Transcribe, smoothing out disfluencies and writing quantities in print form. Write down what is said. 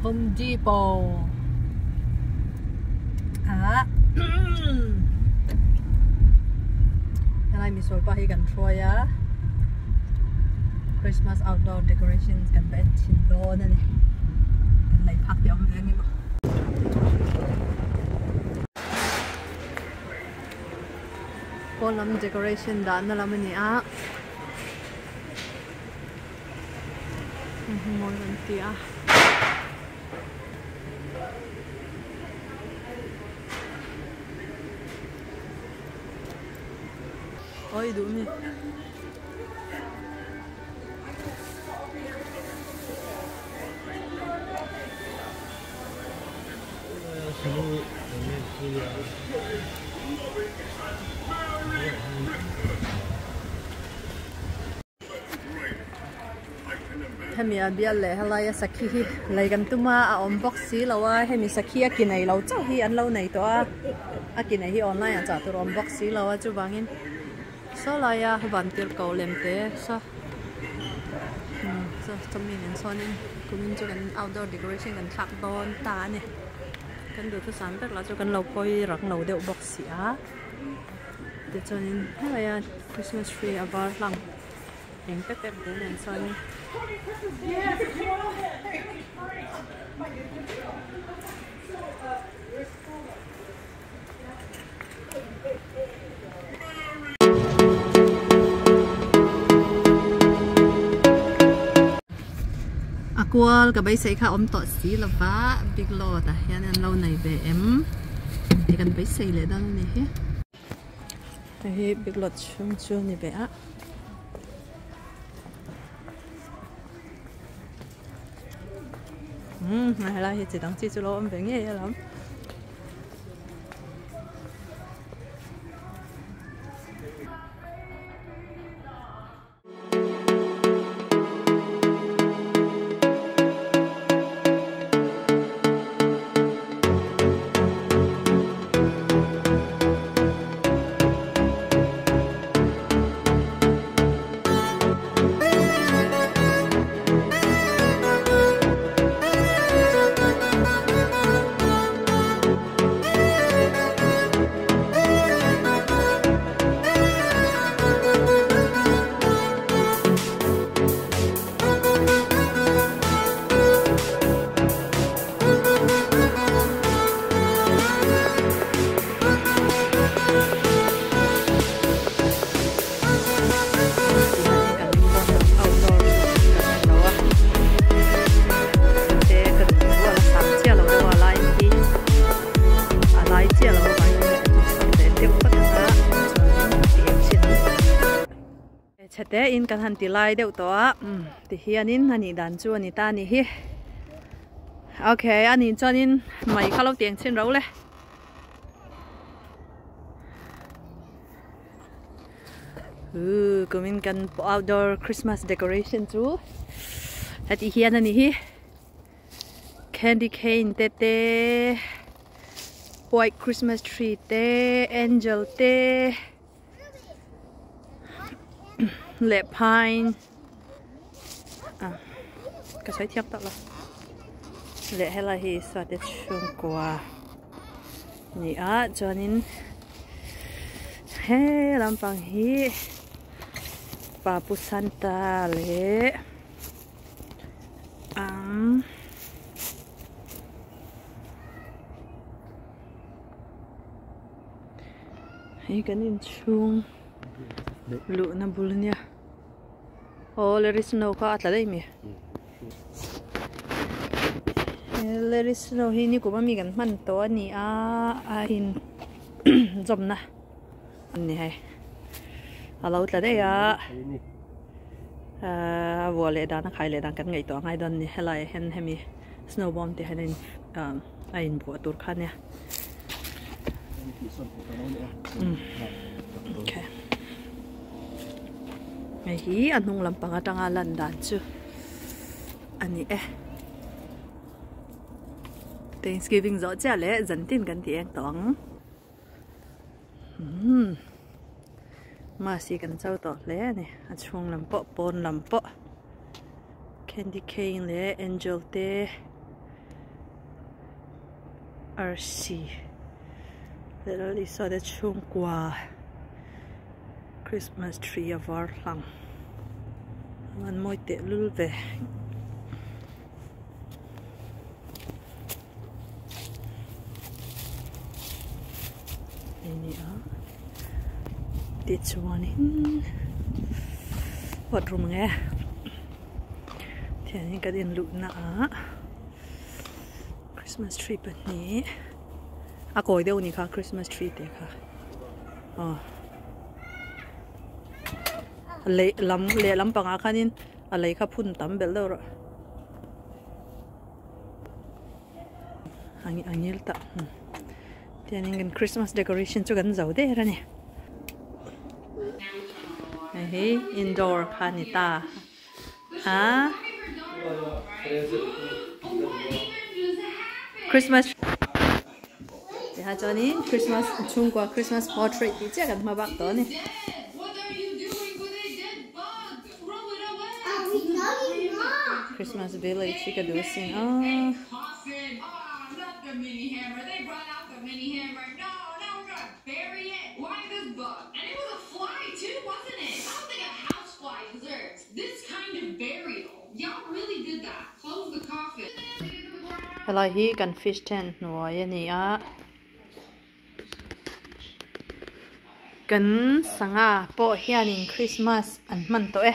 Home Depot ah helai misual pa hi kan hruai a Christmas outdoor decorations kan va en thin dawn a ni kan lei phak te a awm ve ang emaw. Pawn lam decoration dahna lam a ni a mawi kan ti a. Aw i duh mi. Hemi a bial leh helaia sakhi hi lei kan tum a a awm bawk si lo a hemi sakhi a ki nei lo chauh hi an lo nei tawh a a ki nei hi online ah chah tur a awm bawk si lo a chuvangin saw laia van tirh ko lem te saw saw chawmi nen sawnin kumin chu kan outdoor decoration kan thlak dawn ta a ni kan duhthusam ber lah chu kan lo pawi rang lo deuh bawk si a. Tichuanin helaia Christmas tree a var hlang eng pep pep te nen chuanin A kual ka beisei kha awm tawh si lova big lot ah hian an lo nei ve em tih kan beisei leh dawn a ni hi. Hei hi big lot chhung chu a ni ve a. Umm helai hi chi dang chi chu lo awm ve ngei alawm. Chhe te in kan han ti lai deuh tawh a ti hianin a nih dan chu a ni ta a ni hi okay a nih chuanin mai kha lo tiang chhin ro le. Kumin kan outdoor Christmas decoration chu heti hian a ni hi candy cane te te white Christmas tree te angel te leh pine ah ka sawi thiam tak lo leh helai hi sate chhungkua ni a chuanin he lampang hi papu santa leh ang. Hei kan inchhung luhna bul ania aw Larry Snow kha a tla daih mi Larry Snow hi nikum ami kan hman tawh a ni a a in zawmna a ni hei a lo tla daih a a vuah leh dan a khai leh dan kan ngaihtuah a ngai dawn a ni helai ah hian hemi snow bomb tih hian a inbuah tur kha ania. Hei hi a hnung lampang atanga lan dan chu a ni e. Thanksgiving zawh chiah leh zantin kan ti eng tawh ang. Mass hi kan cho tawh hle a ni. A chhung lam pawh pawn lam pawh candy cane leh angel te. Arsi leh Lal Isua te chhungkua Christmas tree a var hlang an mawi teh lul ve. Hei ni a tichuanin wardroom nge thianin kan inluhna ah. Christmas tree pahnih a kawi deuh ni kha Christmas tree te kha aw leh lam leh lampangah khanin a lei kha phun tam belh deuh rawh a ngil ta tianin kan Christmas decoration chu kan zo der a ni hei hi indoor kha a ni ta. A Christmas Tiha chuanin Christmas chhungkua Christmas portrait tih chiah kan hma bak tawh a ni. Christmas village hi ka duh sin a. Helai hi kan fish tank hnuai a ni a, kan sangha pawh hianin Christmas an hman tawh e.